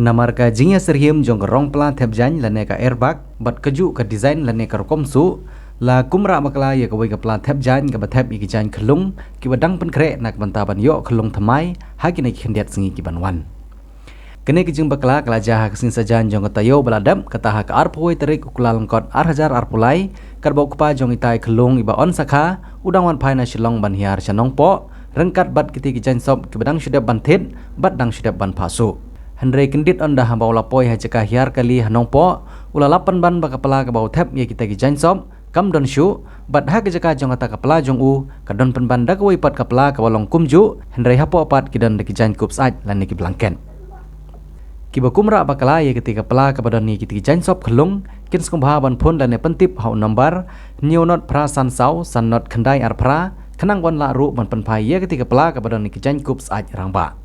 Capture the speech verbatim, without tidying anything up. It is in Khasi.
Namar ka jingiasyrhiem jong ka rong pla thep jaiñ lane ka airbag bad kajuh ka design lane ka rukom suh, la kumrah bakla ia kawei ka pla thep jaiñ kaba thep ia ki jaiñ khyllung kiba dang pynkhreh na ka bynta ban ioh khyllung thymmai ha kine ki khyndiat sngi ki ban wan. Kane ka jingbakla ka la jia ha ka sngi saitjaiñ jong ka taiew ba la dep, kata ha ka arphew tarik u Kyllalyngkot arhajar arphew lai, katba u kpa jong itai i khyllung iba Onsakha u dang wan phai na Shillong ban hiar sha Nongpoh ryngkat bad kitei ki jaiñsop kiba dang shu dep ban thied bad dang shu dep ban phah suh. Hynrei kyndit ynda haba u la poi ha jaka hiar kali ha Nongpoh, u la lap pynban ba ka pla kaba u thep ia kitei ki jaiñsop kam don shuh, bad ha ka jaka jong kata ka pla jong u ka don pynban da kawei pat ka pla kaba long kumjuh, hynrei hapoh pat ki don da ki jaiñkup syaid lane ki blanket. Kiba kumrah bakla ia katei ka pla kaba don ia kitei ki jaiñsop khyllung kin sngewbha ban phone lane pyntip ha u number hynñiew not phra san saw san not khyndai ar phra, khnang ban lah ruh ban pynphai ia katei ka pla kaba don ia ki jaiñkup syaid rangbah.